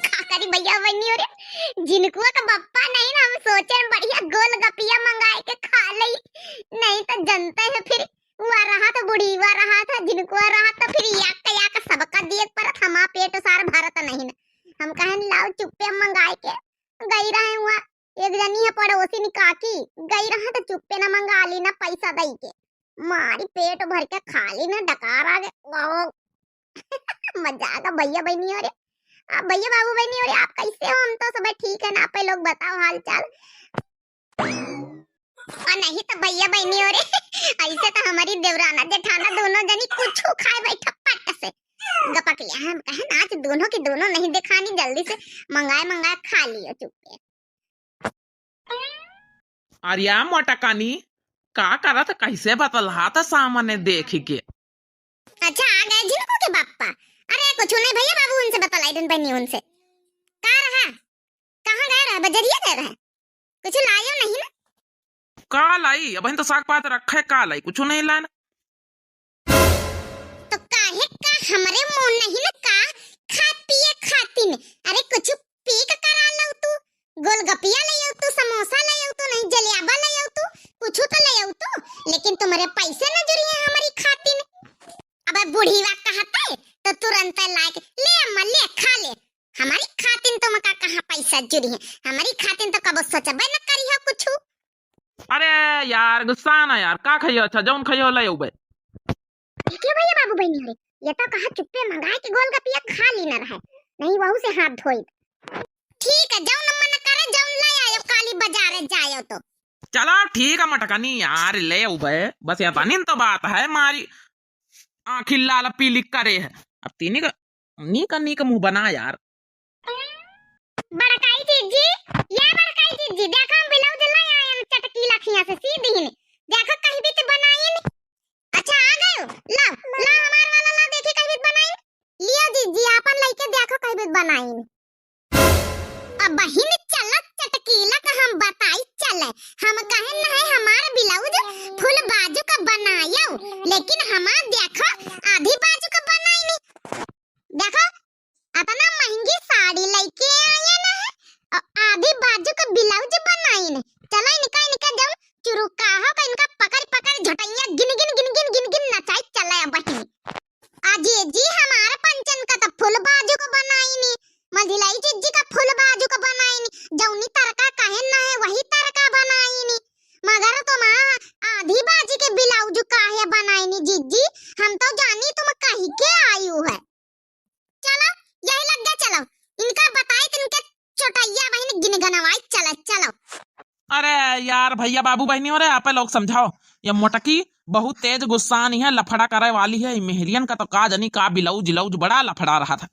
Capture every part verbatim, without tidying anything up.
का करी भइया बहिनी हो रे, झिनकुआ का बप्पा नहीं ना, हम सोचे बढ़िया गोलगपिया मंगाए के खा लई, नहीं तो जनते है फिर वा रहा तो बुढ़ीवा रहा था, झिनकुआ रहा तो फिर याक याक सबका दिए के परत, हमार पेट सार भरत नहीं ना। हम कहन लाओ चुप्पे मंगाए के गई रहे हुआ, एक जनी है पड़ोसिन काकी, गई रहा तो चुप्पे ना मंगा ली ना पैसा दई के, मारी पेट भर के खा ली ना, डकार आ गए। मजा आ गया भइया बहिनी हो रे। आप भइया बाबू बहिनी हो रे, आप कैसे हो? हम तो सब ठीक है ना, आप लोग बताओ हाल चाल। और नहीं तो भइया बहिनी हो रे, ऐसे तो हमारी देवराना जेठाना दोनों जनी कुछ खाए बैठा पट से गपक लिया। हम कहे ना आज दोनों की दोनों नहीं दिखानी, जल्दी से मंगाए मंगाए खा लियो चुप्पे। अरे मोटकानी, का करत, कैसे बतलहा था सामने देख के? अच्छा, आ गए झिनकू के बाप्पा। अरे, कुछ नहीं भइया बाबू, उनसे बतलाई दिन बनी उनसे। का रहा? कहाँ गए रहा? बजरिया गए रहा? कुछ लायो नहीं ना? का लाई? अबहिन तो साग पात रखे, का लाई? कुछ नहीं लाना। तो काहे का हमरे मुँह नहीं ना का खा पिए खातिन? अरे, कुछ पी के करा लऊ तू, गोलगपिया ले आऊ तू, समोसा ले आऊ तू, नहीं जलेबा ले आऊ तू, कुछ तो ले आऊ तू, लेकिन तुम्हारे पैसे न जुरिहे हमारी खातिन। अब बुढ़ीवा कहते तो तुरंत लाइके, "ले अम्मा, ले, खा ले।" हमारी खातिन तुमका कहाँ पैसा जुरिहे, हमारी खातिन तो कबो सोचबे न करिहो कुछ। अरे यार, गुस्सा ना यार, का खइहो? अच्छा, जौन खइहो ले अउबे। देखियो भइया बाबू बहिनी हो रे, ये तो कहा चुप्पे मंगाए के गोलगपिया खा ली न रहे, नहीं वहू से हाथ धोई। ठीक है, जौन मन करे जौन ले आयो, काली बाजारे जायो तो। चलो ठीक है मटकनी यार, ले अउबे, बस ये तनिन तो बात है, मारी आँखी लाल पीली करे है। अब तीनी का नीक नीक मुँह बना यार। बड़काई जीजी, या बड़काई जीजी, देखो हम ब्लाउज ले आयन चटकीला खिया से सी दीहिन। देखो कहीं भी तो बनाइन। अच्छा आ गयो, लाओ, लाओ हमार वाला लाओ, देखी कहीं भी बनाइन। लियो जीजी, आपन लइके देखो कहीं भी बनाइन। अबहिन चलत चटकीला का हम बताई चले, हम कहे न है हमार ब्लाउज फुल बाजू का बनायो, लेकिन हमार देखो आधी बाजू का बनाइन। देखो, अतना महंगी साड़ी लइके आयन है, अ, आधी बाजू का ब्लाउज बनाइन। चलो इनका, इनका जब चुरुकाहो का इनका पकड़, पकड़ झटैया गिन, गिन, गिन, गिन, गिन, गिन नचाई चले अबही। अजी जी, हमारे पंचन का तो फुल बाजू का बनाइन, मझिलाई जीजी का फुल बाजू का बनाइन, जौनी तरका कहे न है वही तरका बनाइन, मगर तुम आधी बाजू के ब्लाउज काहे बनाइन जीजी, हम तो जानी तुम कही के आयु है। चलो, यही लग गया, चलो। इनका बताई तो इनके चोटैया बहिन गिनगनवाई, चलो, चलो। अरे यार, भइया, बाबू, बहिनी हो रे, आपे लोग समझाओ। ये मोटकी बहुत तेज गुस्सानी है, लफड़ा करे वाली है। ई मेहरियन का तो का जानी का ब्लाउज, ब्लाउज बड़ा लफड़ा रहा था।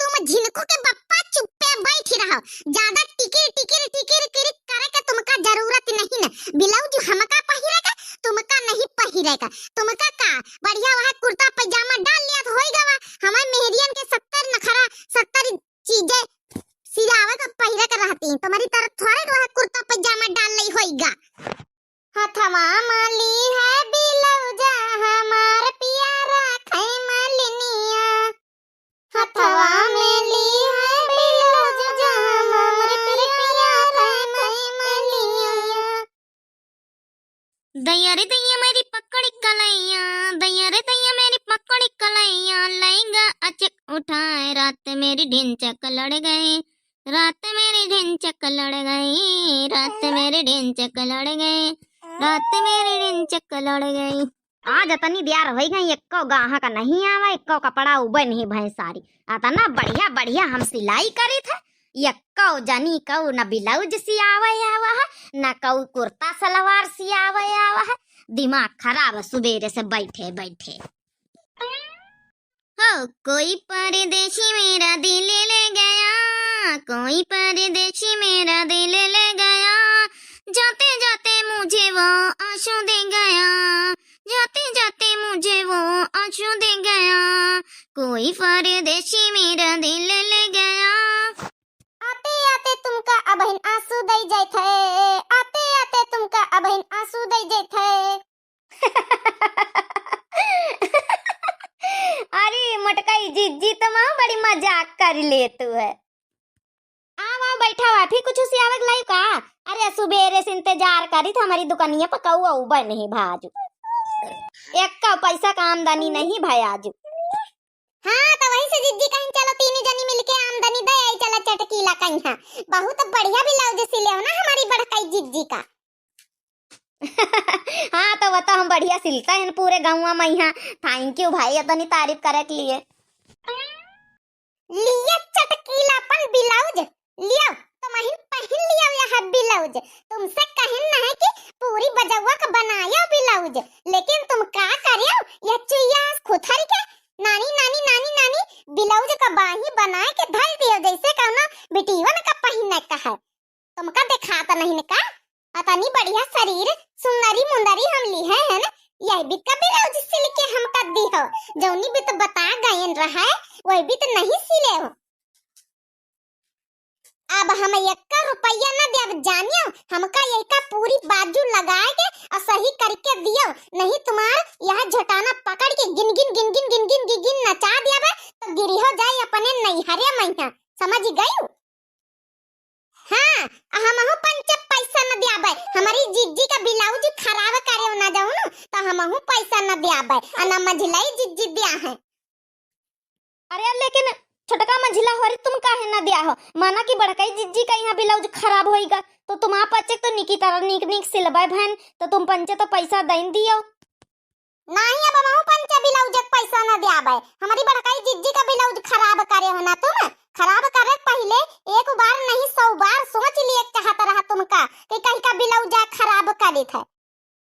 तुम झिनकू के बप्पा चुप्पे बैठी रहो, ज्यादा टिकिर, टिकिर, टिकिर, टिकिर करे के तुमका जरूरत नहीं न। ब्लाउज हमका पहिरे का, तुमका नहीं पहिरे का। तुमका का बढ़िया वह कुर्ता पैजामा डाल लिया तो होई गवा। हमारे मेहरियन के सत्तर नखरा, सत्तर चीजें सियावे के पहिरे के रहती। तुम्हारी तरह थोड़े वह कुर्ता पैजामा डाल ली होईगा। हथवा माली है बिलौजा हमार पिया राखे मलिनिया। हथवा में ली है बिलौजा हमार पिया राखे मलिनिया। दैया रे दैया मेरी पकड़ी कलैया, दैया रे दैया मेरी पकड़ी कलैया, लैंगा अचक उठाए, रात मेरी ढिंचक लड़ गई, रात मेरी ढिंचक लड़ गई, रात मेरी ढिंचक लड़ गई, रात मेरी ढिंचक लड़ गई। आज अतनी दियार होई गई, एक्को गाहक नहीं आवा, एक्को कपड़ा उबे नहीं भैंसारी। अतना बढ़िया बढ़िया हम सिलाई करी थे, एक्को जनी कऊ न ब्लाउज सियावे आवा है, न कऊ कुर्ता सलवार सियावे आवा है। दिमाग खराब है सुबेरे से बैठे बैठे। हो कोई परदेसी मेरा दिल ले गया, कोई परदेसी मेरा दिल ले गया, जाते जाते मुझे वो आंसू दे गया, जाते जाते मुझे वो आंसू दे गया, कोई परदेसी मेरा दिल ले गया। आते आते तुमका अबहिन आंसू दे जात है, आते आते तुमका अबहिन आंसू दे जात है। बड़ी मजाक करी लेतू है। आवा, आवा, बैठा हुआ, फिर कुछ सियावक लाई का? अरे, सुबेरे से इंतजार करी था, हमारी दुकानिया पर कऊ अउबे नहीं भाजू। एक का पैसा का आमदनी नहीं भाई आजू। हाँ, तो वही से जिज्जी कहीं चलो तीन जनी मिलके आमदनी दे आई चला चटकीला कहीं। हाँ, बहुत बढ़िया ब्लाउज सिले हो ना हमारी बड़काई जिज्जी का। हाँ, तो वो तो हम बढ़िया सिलता है पूरे गाँव में यहाँ। Thank you भाई, इतनी तारीफ करे के लिए। लिया चटकीला अपन ब्लाउज, लिया, तुमहिन पहिन लिया यह ब्लाउज। तुमसे कहिन नहीं कि पूरी बजौआ का बनाया ब्लाउज, लेकिन तुम का करियो, यह चुइया खुथर के नानी, नानी, नानी, नानी ब्लाउज का बाही बनाए के धर दियो, जैसे कौनो बिटीवन का पहिने का है। तुमका देखात नहीं का? अतनी बढ़िया शरीर, सुंदरी मुंदरी हम लिहे हैं न, यही बीत का ब्लाउज सिल के हमका दिहो। जौनी बीत बता गयन रहे, वही बीत नहीं सिले हो। अब हम एक रुपया न देब जानियो, हमका यही का पूरी बाजू लगाए के और सही करके दियो, नहीं तुम्हार यह झटाना पकड़ के गिन गिन गिन गिन गिन गिन गिन गिन नचा दियाबे, तो गिरी हो जाए अपने नैहरे मैया, समझ गयू? हाँ, हमहू पंचे पैसा न दियाबे। हमारी जिज्जी का ब्लाउज खराब करे ना जाऊ न, तो हमहू पैसा न दियाबे। आ ना मझिलाई जिज्जी दिया है। अरे लेकिन छोटका मझिला होरी तुम काहे न दिया हो? माना कि बड़काई जिज्जी का यहाँ ब्लाउज खराब होइगा, तो तुम आप पंचे तो निकी तरह नीक नीक सिलबे भैन, तो तुम पंचे तो पैसा दइन दियो। नहीं, अब हमहू पंचे ब्लाउज के पैसा न द्याबे। हमारी बड़काई जिज्जी का ब्लाउज खराब करे हो ना तुम। खराब करे के पहिले एक बार नहीं सौ बार सोच लिए चाहत रहा तुमका कि कहीं का ब्लाउज खराब करे थे,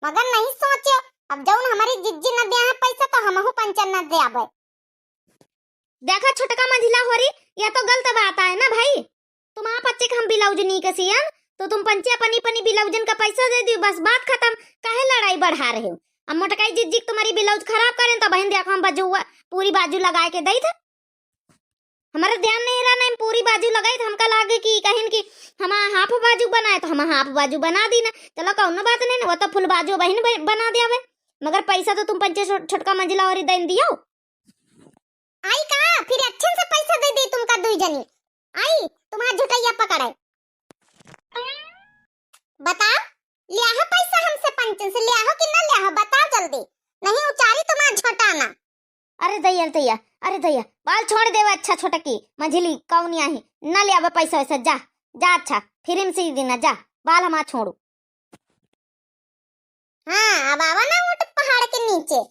मगर नहीं सोचे। अब जौन हमारी जिज्जी न दिया है पैसा तो हमहू पंचे न द्याबे। देखा छोटका मंझिला होरी, यह तो गलत बात आए ना भाई। तुम आप पंचे के हम ब्लाउज नी के सियन, तो तुम पंचे अपनी अपनी ब्लाउजन का पैसा दे दियो, बस बात खत्म। काहे लड़ाई बढ़ा रहे हो? अब मोटकाई जिज्जी के तुम्हारी ब्लाउज खराब करें तो बहन देखो हम बाजू, पूरी बाजू लगाए के दई था। हमारा ध्यान नहीं रहा ना, हम पूरी बाजू लगाई था, हमका लागे कि कहिन कि हम हाफ बाजू बनाए तो हम हाफ बाजू बना दी ना। चलो कौनो बात नहीं ना, वो तो फुल बाजू बहन ब-, बना दिया बे। मगर पैसा तो तुम पंचे छो-, छोटका मंझिला होरी दे दियो। आई का? फिर अच्छे से पैसा दे दे तुमका दुई जनी। आई, तुम्हारा झुटैया पकड़े। बताओ, लिया हो पैसा हमसे पंचन से, लिया हो कि ना लिया हो? बताओ जल्दी, नहीं उचारी तुम्हारा झोटाना। अरे दैया, दैया, अरे दैया, बाल छोड़ देवे। अच्छा छोटकी, मंझिली कौन आही, ना लियावे पैसा वैसा, जा, जा, अच्छा, फिर से देना, जा, बाल हमार छोड़ू। हाँ, अब आवा ना ऊँट पहाड़ के नीचे,